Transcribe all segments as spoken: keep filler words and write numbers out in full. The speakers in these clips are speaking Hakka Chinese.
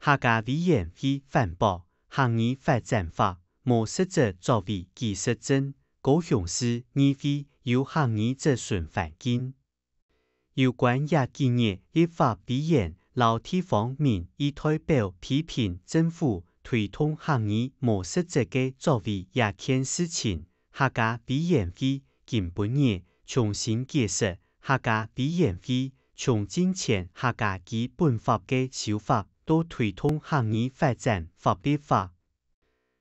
客家委員會反駁客語發展法無實質作為技術證，高雄市議會有客語質詢環境。有關這幾日立法委員摎地方民意代表批評政府推動客語無實質个作為這件事情，客家委員會今晡日重新解釋，客家委員會從進前客家基本法个修法到推動客語發展法律化，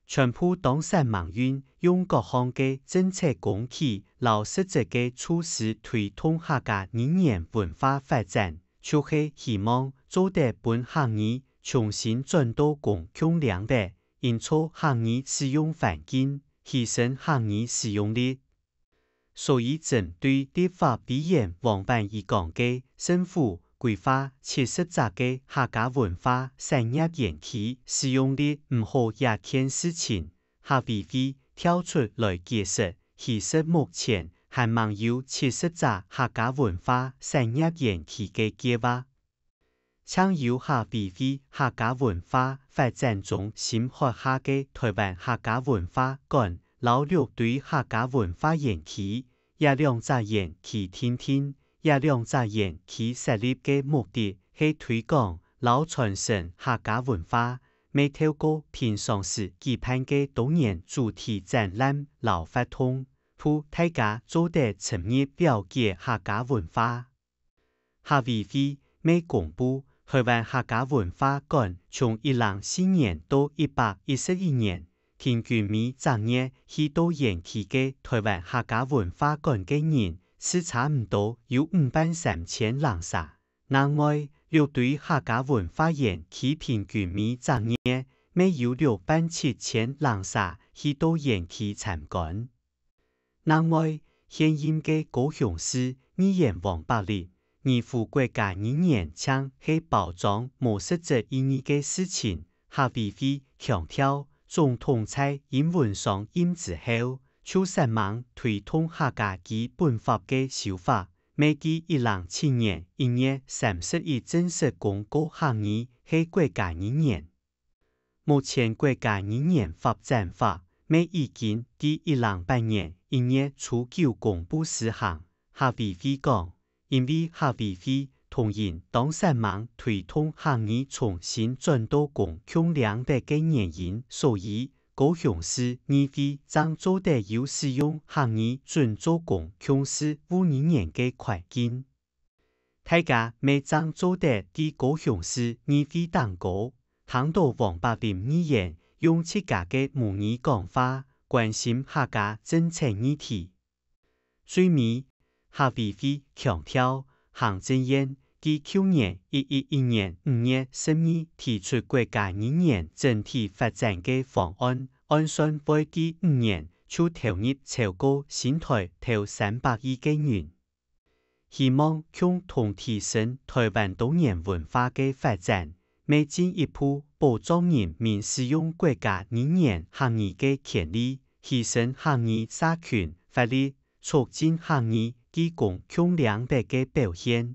全部當煞猛運用各項个政策工具摎實質个措施推動客家語言文化發展，就係希望做得分客語重新轉到公共領域，營造客語使用環境，提升客語使用率。 所以針對立法委員王婉儀講个政府規劃七十隻个客家文化產業園區使用率毋好這件事情，客委會跳出來解釋，其實目前還吂有七十隻客家文化產業園區个計畫。 淨有客委會客家文化發展中心轄下个臺灣客家文化館摎六堆客家文化園區，這兩隻園區訂定，這兩隻園區設立个目的係推廣摎傳承客家文化，乜透過平常時舉辦个多元主題展覽摎活動，分大家做得深入了解客家文化。 客委會乜公布，臺灣客家文化館從一零四年到一百一十一年，平均每隻月去到園區个臺灣客家文化館个人，斯差毋多有五萬三千零儕。另外，六堆客家文化園區平均每隻月乜有六萬七千零儕去到園區參觀。 另外，現任个高雄市議員王百鑮，疑負國家語言淨係包裝無實質意義个事情，客委會強調，總統在英文上任之後，就煞猛推動客家基本法个修法，乜在一零七年一月三十一正式公告客語係國家語言。 目前國家語言發展法乜已經在一零八年一月初九公布施行。客委會講，因為客委會同仁當煞猛推動客語重新轉到公共領域个原因，所以高雄市議會正做得有使用客語準做公共事務語言个環境。 大家乜正做得在高雄市議會頂高，聽著王百鑮議員用自家个母語講話，關心客家政策議題。最尾，客委會強調，行政院在舊年一一一年五月十二提出國家語言整體發展个方案，按算會在五年就投入超過新臺頭三百億个銀。 希望共同提升臺灣多元文化个發展，乜進一步保障人民使用國家語言客語个權利，提升客語社群法律，促進客語在公共領域个表現。